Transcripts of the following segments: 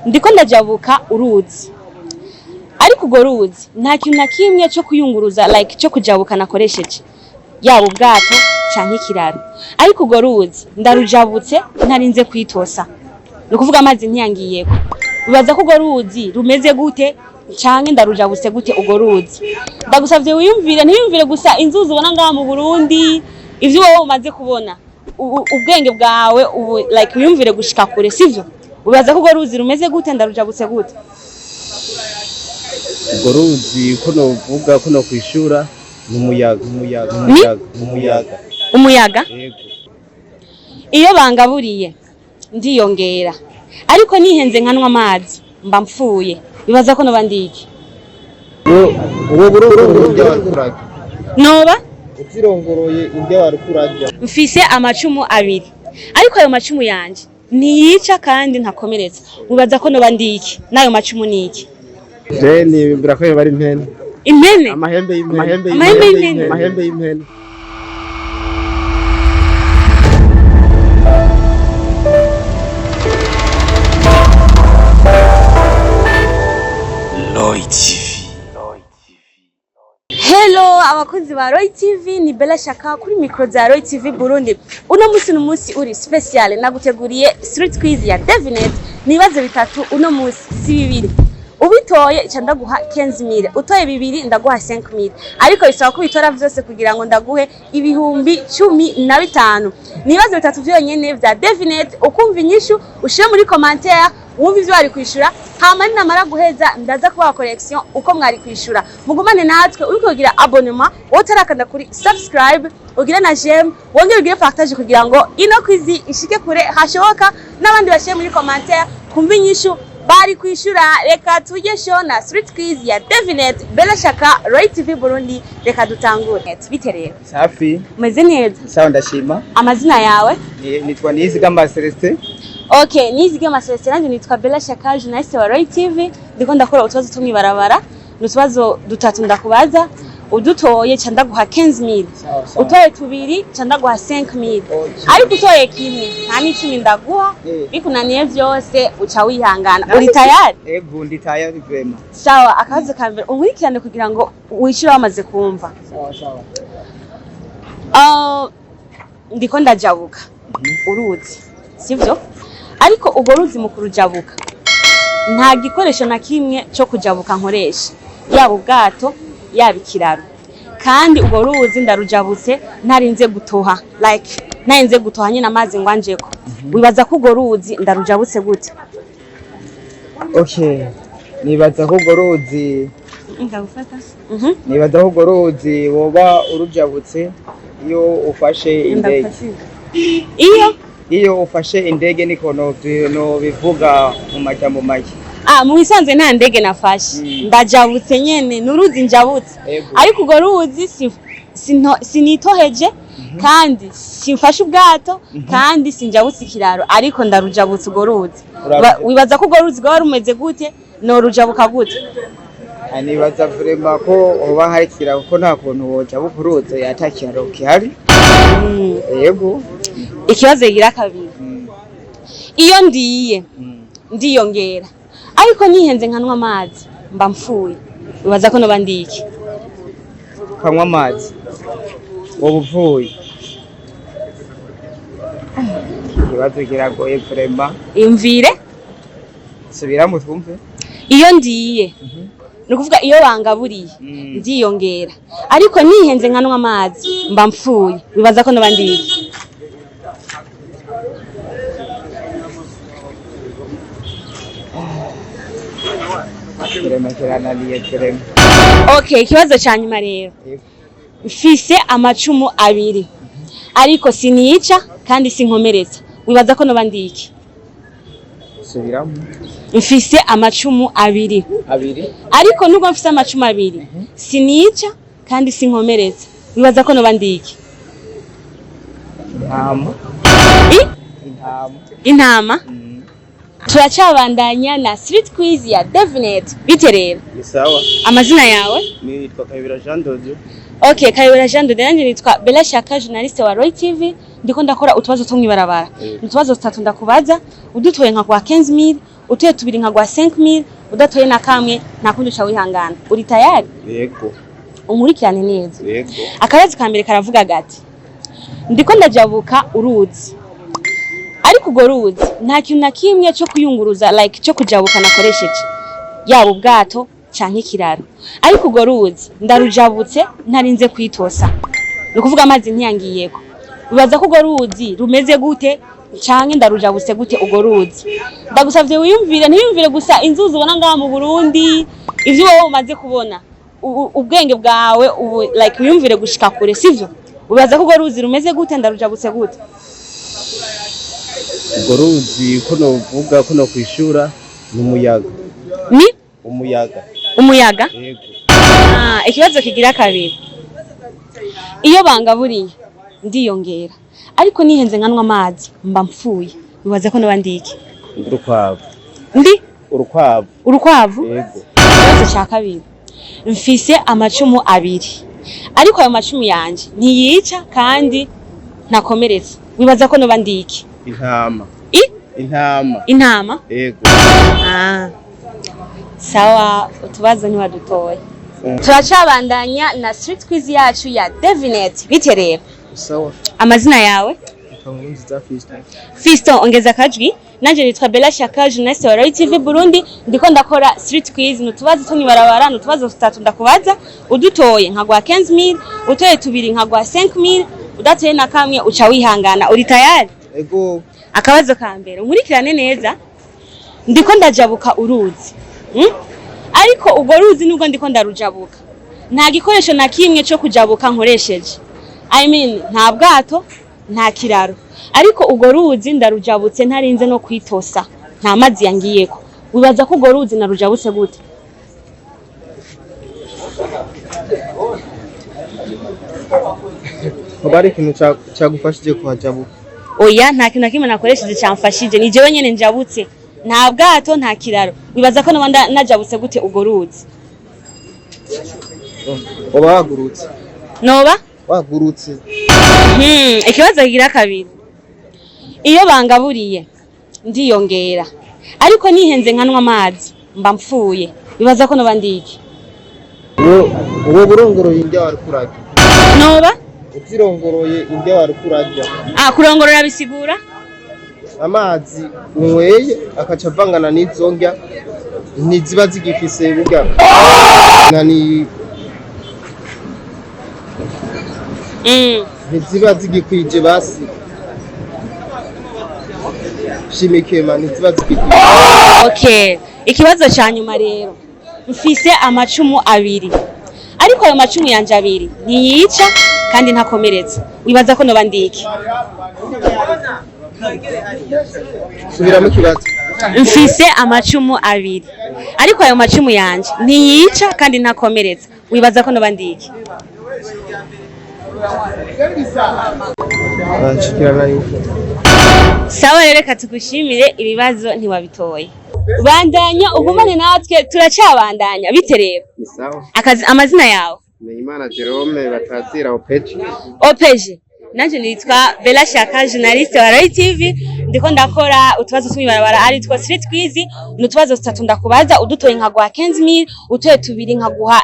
Ndiko ndajabuka uruzi, ariko urwo ruzi nta kintu na kimwe cyo kuyunguruza, like cyo kujabuka nakoresheje, yaba ubwato canke ikiraro, ariko urwo ruzi ndarujabutse ntarinze kwitosa, ni ukuvuga amazi ntiyangiyeko. Wibaza ko urwo ruzi rumeze gute, canke ndarujabutse gute urwo ruzi? Ndagusavye wiyumvire, ntiyumvire gusa inzuzi ubona ngaha mu Burundi, ivyo wowe umaze kubona, ubwenge bwawe ubu, like wiyumvire gushika kure, sivyo? Wibaza ko urwo ruzi rumeze gute, ndarujabutse gute? Urwo ruzi, ko novuga ko nokwishura, ni umuyaga, umuyaga. Ni? Umuyaga, umuyaga. Umuyaga? Yego. Iyo bangaburiye ndiyongera, ariko nihenze nkanwa amazi mba mpfuye. Bibaza ko noba ndiki? Uwo burongoro indya wariko urarya. Noba Uzirongoroye indya wariko urarya. Mfise amacumu abiri, ariko ayo macumu yanje ntiyica kandi ntakomeretsa. Wibaza ko noba ndiki, n'ayo macumu niki? Je nimbwira ko yoba ari impene. Impene? Amahembe y'impene. Amahembe y'impene. Amahembe y'impene. Lloyd TV. Hello abakunzi ba Roy TV, ni Bella Shaka kuri micro za Roy TV Burundi. Uno musi ni umunsi uri special, naguteguriye street quiz ya Devinet. Ni ibibazo bitatu uno musi, si bibiri. Ubitoye ca ndaguha 15,000, utoye bibiri ndaguha 5000, ariko bisaba ko ubitora vyose kugira ngo ndaguhe 15,000. Ni ibibazo bitatu vyonyene vya Devinet, ukumva inyishu ushire muri commentaire, wumva ivyo wari kwishura, hama ninamara guheza ndaza kubaha correction uko mwari kwishura. Mugumane natwe, uriko kugira abonnement, wowe utarakanda kuri subscribe, ugire na j'aime, wongere ugire partage kugira ngo ino quiz ishike kure hashoboka, n'abandi bashire muri commentaire twumve inyishu bari kwishura. Reka tujye show na street quiz ya Devinet. Bella Shaka, Roy TV Burundi, reka dutangure. Bite rero? Safi. Umeze neza? Sawa, ndashima. Amazina yawe? Nitwa Nizigama Celestin. Okay, Nizigama Celestin, nanje nitwa Bella Shaka, journaliste wa Roy TV. Ndiko ndakora utubazo two mw'ibarabara, ni utubazo dutatu ndakubaza. Udutoye ca ndaguha 15,000. Sawa sawa. Utoye tubiri ca ndaguha 5000. Ariko utoye kimwe nta n'icumi ndaguha. Bikunaniye vyose uca wihangana. Uri tayari? Ego, ndi tayari vraiment. Sawa, akabazo ka mbere unkurikirane kugira ngo wishyure wamaze kumva. Sawa sawa. Ndiko ndajabuka uruzi, sivyo? Ariko urwo ruzi mu kurujabuka nta gikoresho na kimwe cyo kujabuka nkoresha, yaba ubwato, yaba ikiraro, kandi urwo ruzi ndarujabutse ntarinze gutoha, like ntarinze gutoha nyine amazi ngo anjeko. Wibaza ko urwo ruzi ndarujabutse gute? Okay. Nibaza ko urwo ruzi Ndagufata. Nibaza ko urwo ruzi woba urujabutse iyo ufashe indege. Iyo Iyo ufashe indege, niko no bivuga mu majambo make. Ah, mu bisanzwe nta ndege nafashe. Ndajabutse nyene, ni uruzi njabutse. Ariko urwo ruzi sinitoheje, kandi simfashe ubwato, kandi sinjabutse ikiraro, ariko ndarujabutse urwo ruzi. Wibaza ko urwo ruzi rwaba rumeze gute, norujabuka gute? Ah, nibaza vraiment ko hoba hari ikiraro, kuko nta kuntu wojabuka uruzi ata kiraro gihari. Yego. Ikibazo kigira kabiri. Iyo ndiye ndiyongera, ariko nihenze nkanwa amazi mba mpfuye. Wibaza ko noba ndiye iki? Ukanywa amazi woba upfuye. Ikibazo kiragoye vraiment. Imvire. Subiramo twumve. Iyo ndiye, ni ukuvuga iyo bangaburiye, ndiyongera, ariko nihenze nkanwa amazi mba mpfuye. Wibaza ko noba ndiye iki? Vraiment kirananiye vraiment. Okay, ikibazo ca nyuma rero. Mfise amacumu abiri, ariko sinica kandi sinkomeretsa. Wibaza ko noba ndiye iki? Subiramo. Mfise amacumu abiri. Abiri. Ariko nubwo mfise amacumu abiri, sinica kandi sinkomeretsa. Wibaza ko noba ndiye iki? Intama. I? Intama. Intama. Turacabandanya na street quiz ya Devinet. Bite rero? Ni sawa. Amazina yawe? Nitwa Kabira Jean Dodio. Okay, Kayobera Jean de, nanje nitwa Bella Shaka, journaliste wa Roy TV. Ndiko ndakora utubazo two mw'ibarabara. Ni utubazo tutatu ndakubaza, udutoye nka kwa 15,000, Utoye tubiri nkaguha 5000, udatoye na kamwe nta kundi, uca wihangana. Uri tayari? Yego. Unkurikirane neza. Yego. Akabazo ka mbere karavuga gati: ndiko ndajabuka uruzi, ariko urwo ruzi nta kintu na kimwe cyo kuyunguruza, like cyo kujabuka nakoresheje, yaba ubwato canke ikiraro, ariko urwo ruzi ndarujabutse ntarinze kwitosa, ni ukuvuga amazi ntiyangiyeko. Ubaza ko urwo ruzi rumeze gute, canke ndarujabutse gute urwo ruzi? Ndagusavye wiyumvire, ntiyumvire gusa inzuzi ubona ngaha mu Burundi, ivyo wowe umaze kubona, ubwenge bwawe ubu, like wiyumvire gushika kure, sivyo? Ubaza ko urwo ruzi rumeze gute, ndarujabutse gute? Urwo ruzi, ko novuga ko nokwishura, ni umuyaga. Ni Umuyaga. Umuyaga? Yego. Ah, ikibazo kigira kabiri: iyo bangaburiye ndiyongera, ariko nihenze nkanwa amazi mba mpfuye. Bibaza ko noba ndiki? Urukwavu. Ndi? Urukwavu. Urukwavu? Yego. Ikibazo cya kabiri: mfise amacumu abiri, ariko ayo macumu yanje ntiyica kandi ntakomeretsa. Wibaza ko noba ndiki? Intama. I? Intama. Intama? Yego. Ah. Sawa, utubazo ntiwadutoye. Turacabandanya na street quiz yacu ya Devinet. Bite rero? Sawa. Amazina yawe? Nitwa Nkurunziza Fiston. Fiston, ongeza akajwi. Nanje nitwa Bella Shaka, journaliste wa Roy TV Burundi. Ndiko ndakora street quiz, ni utubazo two mw'ibarabara, ni utubazo tutatu ndakubaza. Udutoye nkaguha 15000, utoye tubiri nkaguha 5000, udatoye na kamwe uca wihangana. Uri tayari? Ego. Akabazo ka mbere, unkurikirane neza. Ndiko ndajabuka uruzi. Ariko urwo ruzi, nubwo ndiko ndarujabuka, nta gikoresho na kimwe cyo kujabuka nkoresheje. I mean, nta bwato, nta kiraro, ariko urwo ruzi ndarujabutse ntarinze no kwitosa, nta mazi yangiyeko. Wibaza ko urwo ruzi narujabutse gute? Hoba hari ikintu cagufashije kuhajabuka? Oya, nta kintu na kimwe nakoresheje cyamfashije, ni jewe nyene njabutse, nta bwato, nta kiraro. Wibaza ko noba najabutse gute urwo ruzi? Hoba wagurutse? Noba? Wagurutse. Ikibazo kigira kabiri: iyo bangaburiye ndiyongera, ariko nihenze nkanwa amazi mba mpfuye. Bibaza ko noba ndiki? Uwo burongoroye indya wariko urarya. Noba? Uzirongoroye indya wariko urarya. Ah, kurongorora bisigura? Amazi unyweye akaca avangana n'izo ndya, ntiziba zigifise burya nani, ntiziba zigikwije, basi shimikema ntiziba zigikwije. Okay, ikibazo ca nyuma rero: mfise amacumu abiri, ariko ayo macumu yanje abiri ntiyica kandi ntakomeretsa. Wibaza ko noba ndiki? Subiramo ikibazo. Mfise amacumu abiri, ariko ayo macumu yanje ntiyica kandi ntakomeretsa. Wibaza ko noba ndiki? Banshikirana yuko. Sawa rero, reka tugushimire, ibibazo ntiwabitoye. Bandanya ugumane natwe, turacabandanya. Bite rero? Ni sawa. Akazi, amazina yawe? Menyimana Jerome batazira Opeji. Opeje. Nanje nitwa Bella Shaka, journaliste wa Roy TV. Ndiko ndakora utubazo tw'ibarabara ari two street quiz. Ni utubazo tutatu ndakubaza, udutoye nkaguha 15000, utoye tubiri nkaguha,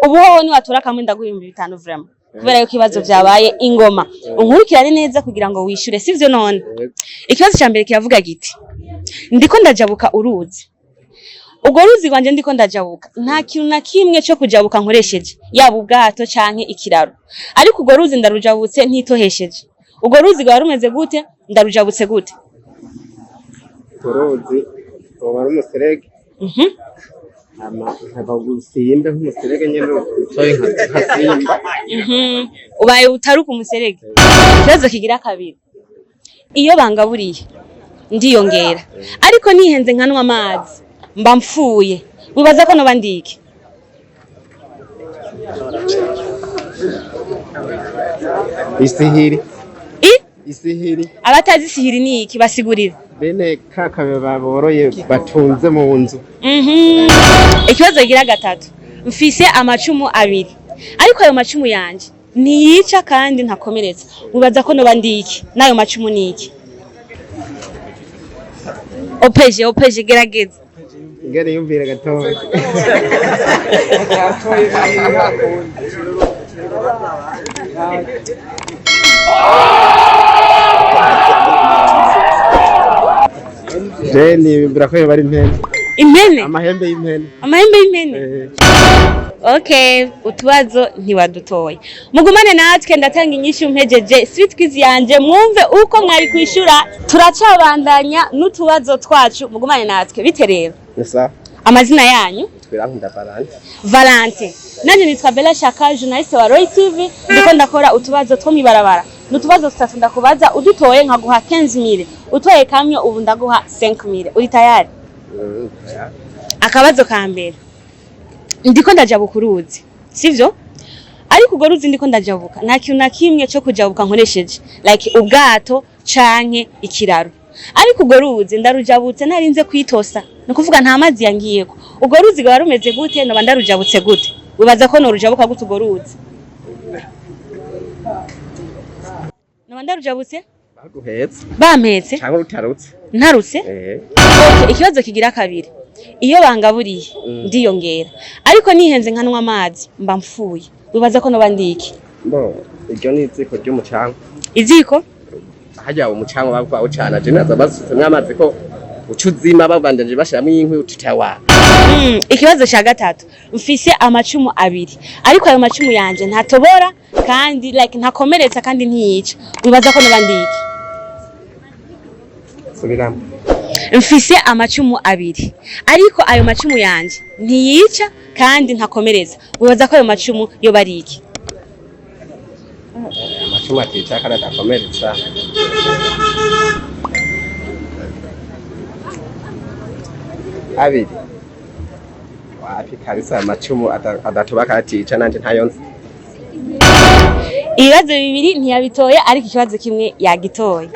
ubu hoho niwatora kamwe ndaguha 5000, vraiment. Kubera yuko ibibazo vyabaye ingoma. Unkurikirane neza kugira ngo wishure, sivyo none? Ikibazo ca mbere kiravuga giti: ndiko ndajabuka uruzi. Urwo ruzi rwanje ndiko ndajabuka, nta kintu na kimwe cyo kujabuka nkoresheje, yaba ubwato canke ikiraro, ariko urwo ruzi ndarujabutse ntitohesheje. Urwo ruzi rwaba rumeze gute, ndarujabutse gute? Uruzi uba ari umuserege. Hama nkava gusimba nk'umuserege nyene utoye nka simba. Ubaye utaruka umuserege. Ikibazo kigira kabiri: iyo bangaburiye ndiyongera, ariko nihenze nkanwa amazi mba mpfuye. Wibaza ko noba ndiki? Isihiri. I? Isihiri. Abatazi isihiri ni iki, basigurira. Bene kakabeba boroye batunze mu nzu. Ikibazo kigira gatatu: mfise amacumu abiri, ariko ayo macumu yanje ntiyica kandi ntakomeretsa. Wibaza ko noba ndiki, n'ayo macumu ni iki? Opeje, opeje, gerageza. Ingene yumvire gatoya. Je niyumvira ko yoba ari impene. Impene? Amahembe y'impene. Amahembe y'impene? Eh. Okay, utubazo ntiwadutoye. Mugumane natwe, ndatanga inyishu mpejeje street quiz yanje, mwumve uko mwari kwishura. Turacabandanya n'utubazo twacu, mugumane natwe. Bite rero? Ni sawa. Amazina yanyu? Twirankunda Valante. Valante. Nanjye nitwa Bella Shaka, journaliste wa Roy TV, ndiko ndakora utubazo two mwibarabara. Ni utubazo tutatu ndakubaza, udutoye nkaguha 15,000. Utoye kamwe ubu ndaguha 5000. Uri tayari? Akabazo ka mbere. Ndiko ndajabuka uruzi, sivyo? Ariko urwo ruzi ndiko ndajabuka, nta kintu na kimwe cyo kujabuka nkoresheje, like ubwato canke ikiraro. Ariko urwo ruzi ndarujabutse ntarinze kwitosa, ni ukuvuga nta mazi yangiyeko. Urwo ruzi rwaba rumeze gute? Noba ndarujabutse gute? Wibaza ko norujabuka gute urwo ruzi? Noba ndarujabutse? Baguhetse. Bampetse? Cyangwa rutarutse. Ntarutse? Eh. Okay, ikibazo kigira kabiri. Iyo bangaburiye ndiyongera, ariko nihenze nkanywa amazi mba mfuye. Wibaza ko noba ndiki? Bo, iryo ni iziko ry'umucanga. Iziko? Harya umucanga bava ucana, je naza basutsemwo amazi ko uca uzima, babandanje bashiramwo inkwi utitawa. Ikibazo ca gatatu. Mfise amacumu abiri, ariko ayo macumu yanje ntatobora kandi like ntakomeretsa kandi ntiyica. Wibaza ko noba ndiki? Subiramo. Mfise amacumu abiri, ariko ayo macumu yanje ntiyica kandi ntakomeretsa. Wibaza ko ayo macumu yoba ari iki? Amacumu atica kandi adakomeretsa. Abiri. Wapi kabisa, amacumu adatoba kandi atica nanje ntayo nzi. Ibibazo bibiri ntiyabitoye, ariko ikibazo kimwe yagitoye.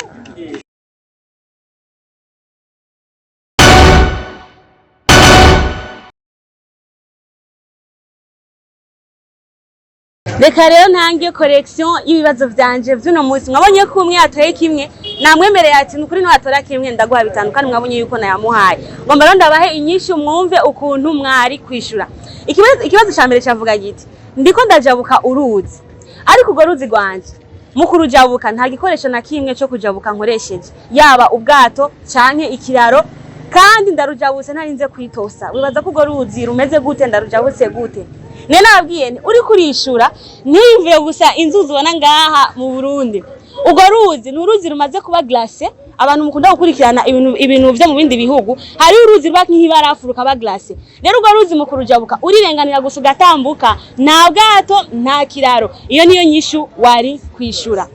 Reka rero ntange correction y'ibibazo vyanje vy'uno munsi. Mwabonye ko umwe yatoye kimwe, namwemereye ati nukuri ntiwatora kimwe ndaguha bitanu, kandi mwabonye yuko nayamuhaye. Ngomba rero ndabahe inyishu mwumve ukuntu mwari kwishura. Ikibazo ca mbere cavuga giti: ndiko ndajabuka uruzi, ariko urwo ruzi rwanje mu kurujabuka nta gikoresho na kimwe co kujabuka nkoresheje, yaba ubwato canke ikiraro, kandi ndarujabutse ntarinze kwitosa. Wibaza ko urwo ruzi rumeze gute? Ndarujabutse gute? Nene nababwiye nti uri kurishura ntiyumvire gusa inzuzi ubona ngaha mu Burundi. Urwo ruzi ni uruzi rumaze kuba glace. Abantu mukunda gukurikirana ibintu vyo mu bindi bihugu, hari uruzi ruba nk'ibarafu rukaba glace. Rero urwo ruzi mu kurujabuka urirenganira gusa ugatambuka, nta bwato nta kiraro. Iyo niyo nyishu wari kwishura.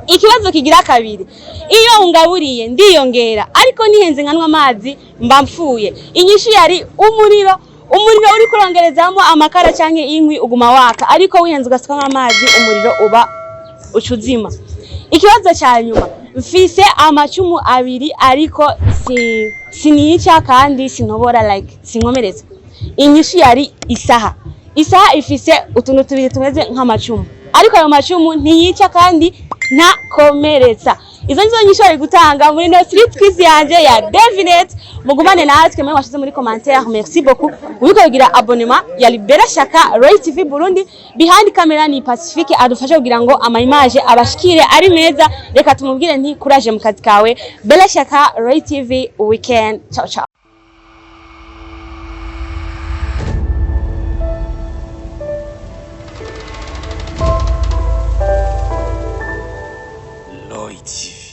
Ikibazo kigira kabiri: iyo ungaburiye ndiyongera, ariko nihenze nkanywa amazi mba mfuye. Inyishu yari umuriro. Umuriro uri kurongerezamo amakara canke inkwi uguma waka, ariko wihenze ugasukamo amazi umuriro uba ucuzima. Ikibazo ca nyuma: mfise amacumu abiri, ariko sinica kandi sinobora, like sinkomeretsa. Inyishu yari isaha. Isaha ifise utuntu tubiri tumeze nk'amacumu, ariko ayo macumu ntiyica kandi ntakomeretsa. Izo nizo nyishu bari gutanga muri no street quiz yanje ya devinette. Mugumane natwe. Mwe washize muri commentaire, merci beaucoup. Wibuke kugira abonnement ya Libera Shaka Roy TV Burundi. Behind camera ni Pacifique, adufasha kugira ngo ama image abashikire ari meza. Reka tumubwire nti courage mu kazi kawe. Bella Shaka, Roy TV weekend. Ciao ciao. Lloyd TV.